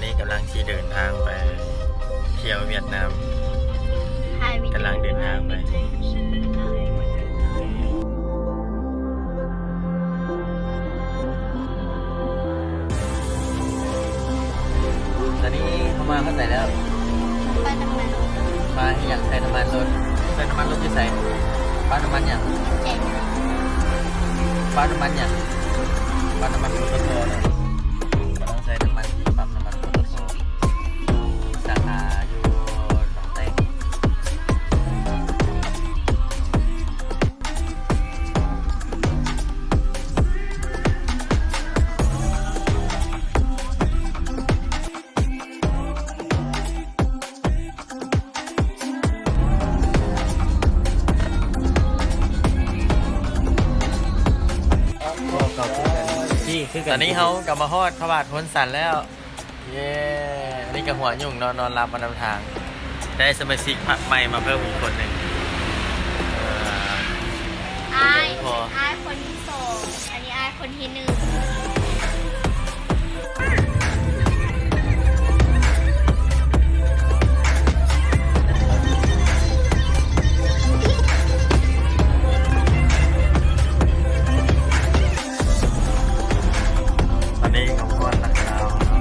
ນີ້ກຳລັງຊິເດີນທາງໄປທ່ຽວຫວຽດນາມ ກຳລັງເດີນທາງໄປ. ຕອນນີ້ເຮົາມາຮອດໃສແລ້ວ? ປ້າຍນ້ຳມັນ. ປ້າຍຫຍັງໃສ່ນ້ຳມັນລົດ? ໃສ່ນ້ຳມັນລົດຢູ່ໃສ? ປ້າຍນ້ຳມັນຫຍັງ? ປ້າຍນ້ຳມັນຫຍັງ? ປ້າຍນ້ຳມັນ ປຕທ ເນາະ. ກຳລັງໃສ່ນ້ຳມັນທີ່ປ້ຳນ້ຳມັນ ປຕທ ຢູ່ສາຂາຢູ່ໜອງແຕງ. ຕອນນີ້ເຮົາກໍມາຮອດພະບາດໂພນສັນແລ້ວ. ເຢ້ ອັນນີ້ກໍຫົວຫຍຸ້ງເນາະ ນອນຫຼັບມານຳທາງ. ໄດ້ສະມາຊິກໃໝ່ມາເພີ່ມອີກຄົນໜຶ່ງ. ເອີ ອ້າຍ ອ້າຍຄົນທີສອງ ອັນນີ້ອ້າຍຄົນທີໜຶ່ງ. ຕອນນີ້ກໍຮອດຫຼັກຊາວແລ້ວ.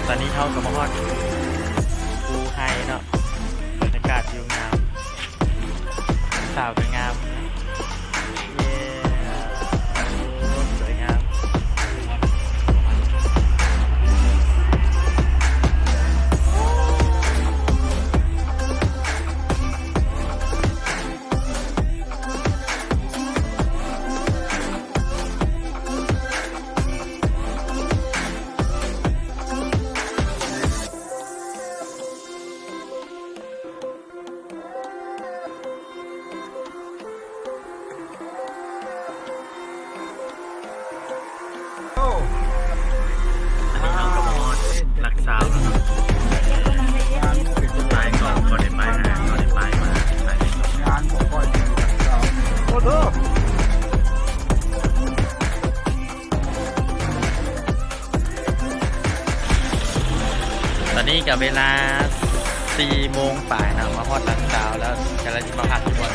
ຕອນນີ້ເຮົາກໍມາຮອດພູໄຮເນາະ. ບັນຍາກາດວິວງາມ ສາວກໍງາມ. ເຢ້ ສວຍງາມ. ອັນນີ້ເຮົາກໍມາຮອດຫຼັກຊາວແລ້ວເນາະ. ຫຼາຍກໍບໍ່ໄດ້ໄປຫາ ບໍ່ໄດ້ໄປມາ ຫຼາຍກໍງານບໍ່ຄ່ອຍມີຫຼັກຊາວ. ໂອ້ໂຫ ຕອນນີ້ກໍເວລາສີ່ໂມງປາຍເນາະ ມາຮອດຫຼັກຊາວແລ້ວ ກຳລັງຊິມາພັກຢູ່ບ່ອນ.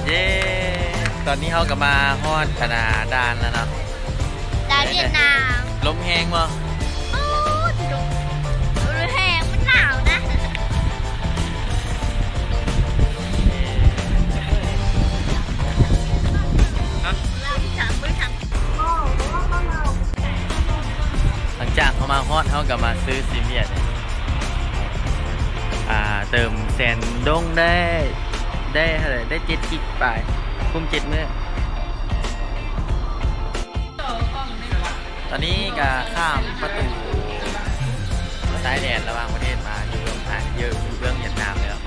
ເຢ້ ຕອນນີ້ເຮົາກໍມາຮອດຄະນະດ່ານແລ້ວເນາະ. ດ່ານຫວຽດນາມ. ລົມແຮງບໍ່? ໂອ້ ລົມແຮງ ມັນໜາວນະ. ຫຼັງຈາກເຮົາມາຮອດ ເຮົາກໍມາຊື້ຊີມຫວຽດ ອ່າ ເຕີມແສນດົງໄດ້ ໄດ້ເທົ່າໃດ? ໄດ້ເຈັດກິກປາຍ ຄຸ້ມເຈັດມື້. ຕອນນີ້ກໍຂ້າມປະຕູຊາຍແດນລະຫວ່າງປະເທດມາຢູ່ເບື້ອງ ຢູ່ເບື້ອງຫວຽດນາມແລ້ວ.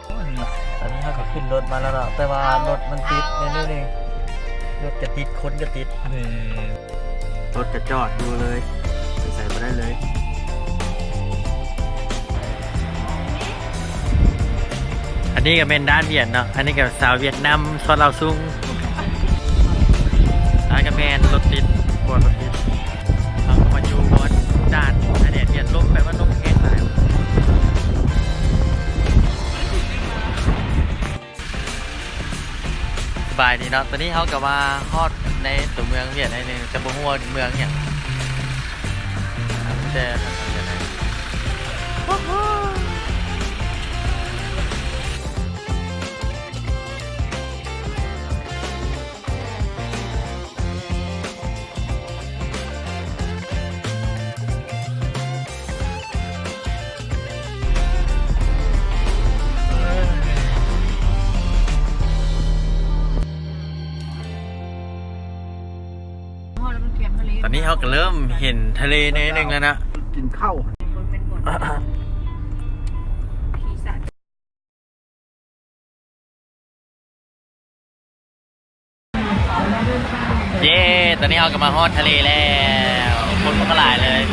ຕອນນີ້ເຮົາກໍເຂ ຂຶ້ນລົດມາແລ້ວເນາະ ແຕ່ວ່າລົດມັນຕິດແນວໜຶ່ງ ລົດກະຕິດ ຄົນກະຕິດ ແມ່ນ ລົດກະຈອດຢູ່ເລີຍ ໄປໃສບໍ່ໄດ້ເລີຍ. ອັນນີ້ກະແມ່ນດ້ານວຽດເນາະ ອັນນີ້ກະສາວຫວຽດນາມຊອດລາວສູງ ອັນກະແມ່ນລົດຕິດ ບ່ອນລົດຕິດ. ເຮົາກະມາຢູ່ບ່ອນດ່ານຊາຍແດນຫວຽດລົມ ແປວ່າລົມແຮງຫຼາຍ. ສະບາຍດີເນາະ ຕອນນີ້ເຮົາກະມາຮອດໃນຕົວເມືອງຫວຽດໜ້ອຍໜຶ່ງ ແຕ່ບໍ່ຮູ້ວ່າເມືອງຫຍັງ ແຕ່ ຕອນນີ້ເຮົາກະເລີ່ມເຫັນທະເລໜ້ອຍໜຶ່ງແລ້ວນະ ກິນເຂົ້າ ເຢ້ ຕອນນີ້ເຮົາກະມາຮອດທະເລແລ້ວ ຄົນມັນກະຫຼາຍເລີຍ.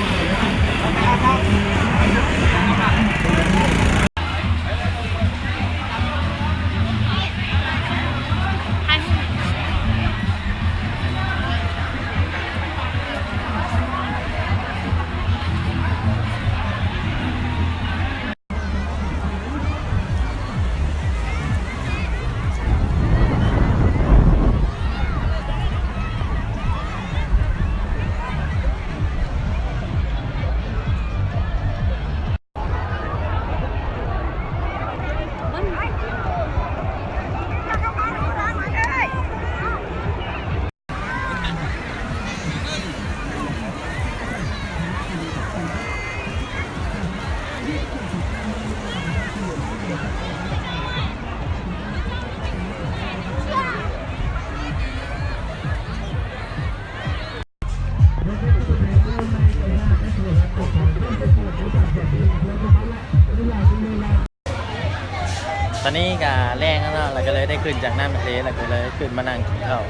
ຕອນນີ້ກະແລງແລ້ວເນາະ ລະກະເລີຍໄດ້ຂຶ້ນຈາກນ້ຳທະເລ ລະກະເລີຍຂຶ້ນມານັ່ງກິນເຂົ້າ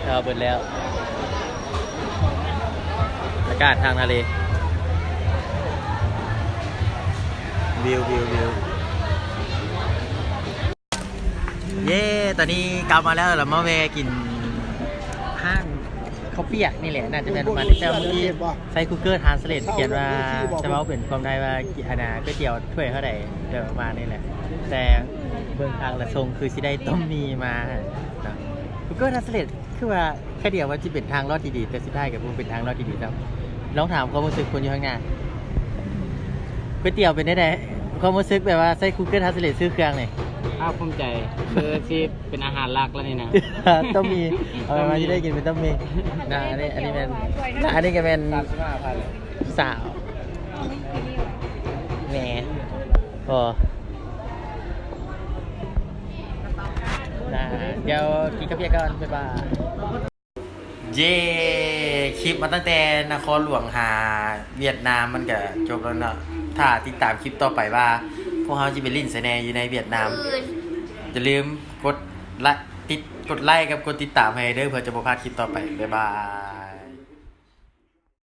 ເຂົ້າເບິດແລ້ວ ອາກາດທາງທະເລ ວິວ ວິວ ວິວ. ເຢ້ ຕອນນີ້ກັບມາແລ້ວ ລະມາແວ່ກິນຮ້ານເຂົ້າປຽກນີ້ແຫຼະ ໜ້າຈະແມ່ນປະມານນີ້ ແຕ່ວ່າມື້ກີ້ໃຊ້ກູເກີທຣານສະເລດຂຽນວ່າ ຈະເວົ້າເປັນຄວາມໄທວ່າ ອັນນ່າ ກ໋ວຍຕຽວຖ້ວຍເທົ່າໃດ ແບບປະມານນີ້ແຫຼະ ແຕ່ເບິ່ງທາງລະຊົງຄືຊິໄດ້ຕົ້ມໝີ່ມາເນາະ ກູເກີທຣານສະເລດ ຄືວ່າຄະດຽວວ່າຊິເປັນທາງລອດທີ່ດີ ແຕ່ສຸດທ້າຍກະບໍ່ເປັນທາງລອດທີ່ດີຊ້ຳ. ລອງຖາມຄວາມຮູ້ສຶກຄົນຢູ່ຂ້າງໜ້າ ກ໋ວຍຕຽວເປັນແນວໃດ? ຄວາມຮູ້ສຶກແບບວ່າໃຊ້ກູເກີທຣານສະເລດຊື່ເຄື່ອງນີ້ ພາກພູມໃຈ ຄືຊິເປັນອາຫານຫຼັກແລ້ວນີ້ນະ ຕົ້ມໝີ່ ເອົາມາຊິໄດ້ກິນເປັນຕົ້ມໝີ່ນະ. ອັນນີ້ ອັນນີ້ແມ່ນ ນະ ອັນນີ້ກະແມ່ນສາວ ແໝ ພໍ ນະ ດຽວກິນເຂົ້າປຽກກ່ອນ ບາຍບາຍ. ເຢ້ ຄລິບມາຕັ້ງແຕ່ນະຄອນຫຼວງຫາຫວຽດນາມ ມັນກະຈົບແລ້ວເນາະ ຖ້າຕິດຕາມຄລິບຕໍ່ໄປວ່າ ພວກເຮົາຊິໄປຫຼິ້ນໃສແດ່ຢູ່ໃນຫວຽດນາມ ຢ່າລືມກົດໄລ ຕິດ ກົດໄລກ໌ກັບກົດຕິດຕາມໃຫ້ເດີ ເພື່ອຈະບໍ່ພາດຄລິບຕໍ່ໄປ ບາຍບາຍ.